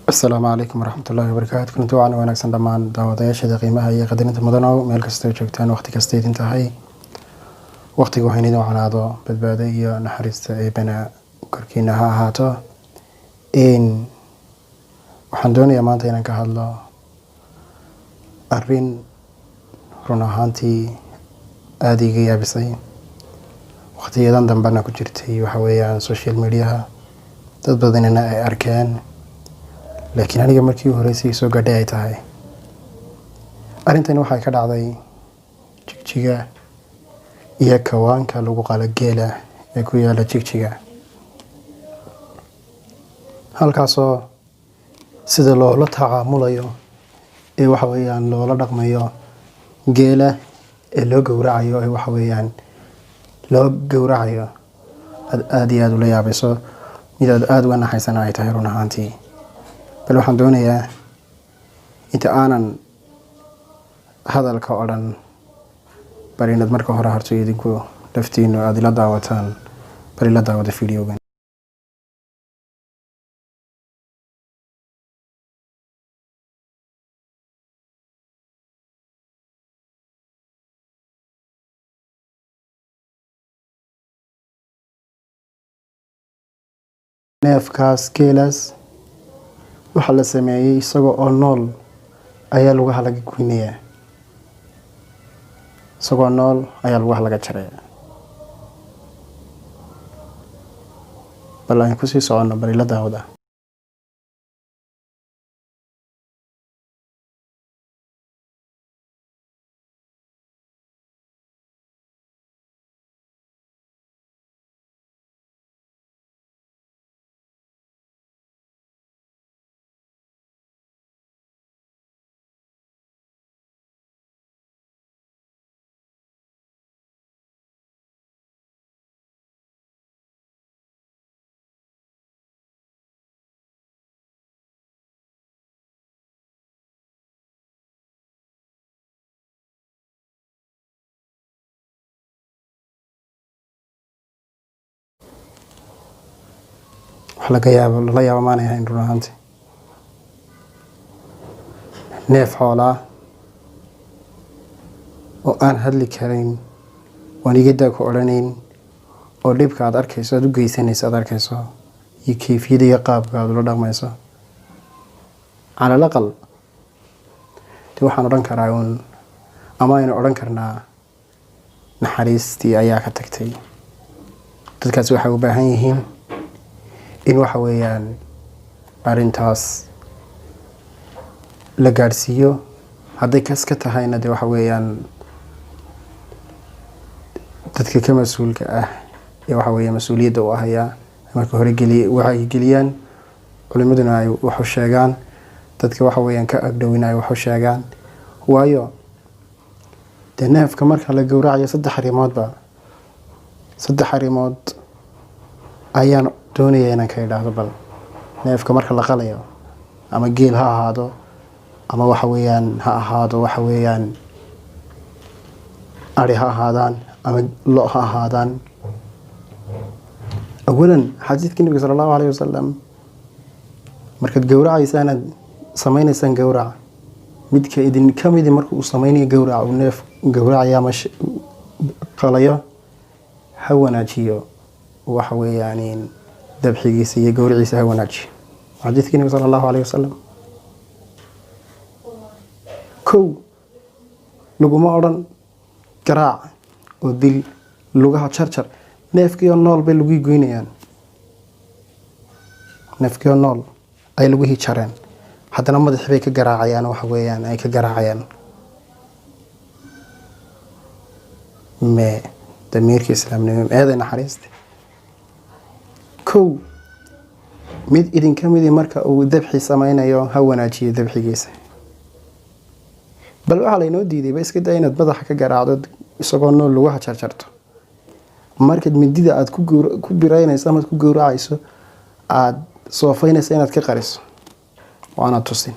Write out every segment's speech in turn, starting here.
Asalaamu calaykum waraxmatullaahi wabarakaatu. Kulanti wacan wanaagsan dhammaan daawadayaashada qiimaha iyo qadarinta mudanow, meel kastoo joogtaan, waqti kasta idin tahay. Waqtiga waxayna idin wacnaado, badbaado iyo naxariista Eebana korkiina ha ahaato. Waxaan doonayaa maanta inaan ka hadlo arrin run ahaantii aada iga yaabisay, waqtiyadan dambena ku jirtay waxa weeyaan social mediaha, dad badanina ay arkeen, laakiin aniga markii u horeysay soo gaadhay ay tahay. Arrintani waxay ka dhacday Jigjiga iyo kawaanka lagu qalo geela ee ku yaala Jigjiga, halkaasoo sida loola tacaamulayo ee waxa weeyaan loola dhaqmayo geela ee loo gowracayo, ee waxa weeyaan loo gowracayo, aad aada iyo aada ula yaabayso, mid aad aada uga naxaysana ay tahay run ahaantii. Bal waxaan doonayaa inta aanan hadalka o dhan bal inaad marka hore horto idinku laftiinu aada ila daawataan. Bal ila daawada videogan. Neefkaas geelaas waxaa la sameeyey isagoo oo nool ayaa lugaha laga goynayaa, isagoo nool ayaa lugaha laga jaraya. Bal aan kusii soconno, bal ila daawada. Wax laga yaabo, lala yaabo maanay ahayn run ahaantii. Neef xoolaa oo aan hadli karayn, oon igadaa ku odhanayn, oo dhibka aada arkayso aada u geysanayso aada arkayso, iyo kayfiyada iyo qaabka aada ula dhaqmayso, calal aqal dee waxaan odhan karaa uun, ama aynu odhan karnaa, naxariistii ayaa ka tagtay dadkaasi. Waxay u baahan yihiin in waxa weeyaan arrintaas la gaadhsiiyo. Hadday kas ka tahayna dee waxa weeyaan dadka ka mas-uulka ah ee waxa weeya mas-uuliyadda u ahayaa marka hore geliy waxay geliyaan, culimaduna ay waxu sheegaan, dadka waxa weeyaan ka agdhowina ay waxu sheegaan. Waayo dee neefka marka la gowracayo saddex arrimoodba, saddex arrimood ayaan doonaya inaan ka idhaahdo. Bal neefka marka la qalayo, ama geel ha ahaado ama waxa weeyaan ha ahaado waxa weeyaan ari ha ahaadaan ama lo ha ahaadaan, awalan xadiidkii Nabiga sala Allahu alayhi wasalam: markaad gowracaysaan, aad samaynaysaan gowraca, midka idin ka midi marka uu samaynayo gowraca, uu neef gowracaya ama qalayo, ha wanaajiyo waxa weeyaan dabxigiisa iyo gowraciisa, ha wanaajiyo. Xadiidkii Nabiga sala Allahu alayhi wasalam. Kow, laguma odhan garaac oo dil, lugaha jarjar. Neefkiioo nool bay lugihii goynayaan, neefkiioo nool ay lugihii jareen, haddana madaxii bay ka garaacayaan, waxa weeyaan ay ka garaacayaan. Mee damiirka islaamnimo? Eeday naxariista? Kow, mid idinka midii marka uu dabxi sameynayo ha wanaajiyo dabxigiisa. Bal waxaa laynoo diiday ba iska daa inaad madaxa ka garaacdo isagoo nool, lugaha jarjarto. Markaad mindida aada ku biraynayso amaad ku gowracayso, aada soofaynayso, inaad ka qariso oo aanaad tusin.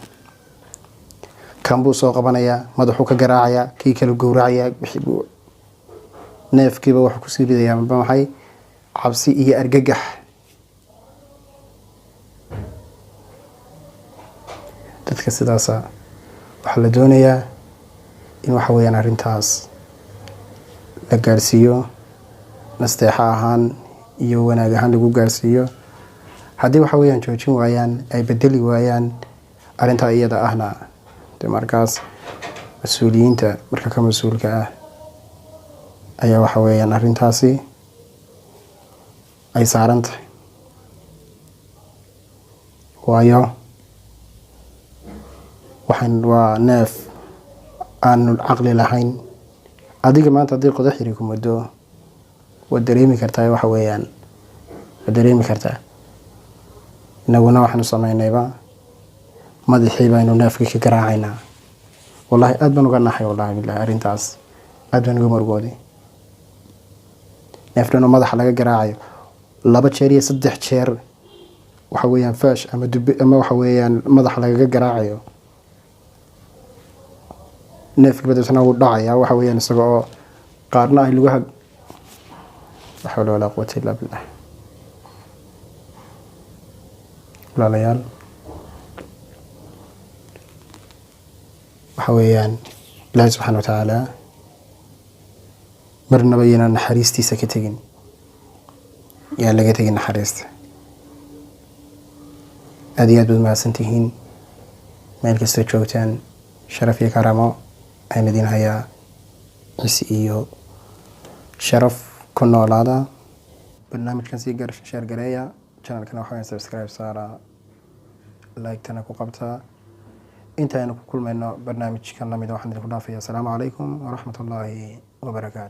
Kan buu soo qabanayaa, madaxuu ka garaacayaa, kii kale gowracayaa, wixii buu neefkiiba wuxuu kusii ridayaa maba maxay cabsi iyo argagax. Dadka sidaasa waxaa la doonayaa in waxa weeyaan arrintaas la gaarsiiyo, nasteexo ahaan iyo wanaag ahaan lagu gaarsiiyo. Haddii waxa weeyaan joojin waayaan, ay bedeli waayaan arrintaa iyada ahna, de markaas mas-uuliyiinta marka ka mas-uulka ah ayaa waxa weeyaan arrintaasi ay saaran tahay, waayo waxaan waa neef aanu caqli lahayn. Adiga maanta haddii qodax yari ku muddo, waad dareemi kartaa, waxa weeyaan waad dareemi kartaa. Inaguna waxaanu sameynayba madaxii baynu neefkii ka garaacaynaa. Wallahi aad baan uga naxay, wallahi billahi, arrintaas aad baan uga murugooday. Neef dhan oo madaxa laga garaacayo 2 jeer iyo 3 jeer, waxa weeyaan faash ama dube ama waxa weeyaan madaxa lagaga garaacayo neefka, badeetana wuu dhacayaa, waxa weeyaan isaga oo qaarna ay lugaha. La xawla walaa quwata illaa billah. Walaalayaal, waxa weeyaan Ilaahay subxaana wa tacaala marnaba yaynaan naxariistiisa ka tegin, yaan laga tegin naxariista. Aad iyo aad baad mahadsantihiin meel kastoo joogtaan. Sharaf iyo karaamo ayaan idin hayaa, cisi iyo sharaf ku noolaada. Barnaamijkan sii share gareeya, channelkana waxa weeyaan subscribe saara, like-tana ku qabta. Inta aynu ku kulmayno barnaamijkan lamid, waxaan idinku dhaafaya asalaamu calaykum waraxmatullaahi wabarakaatu.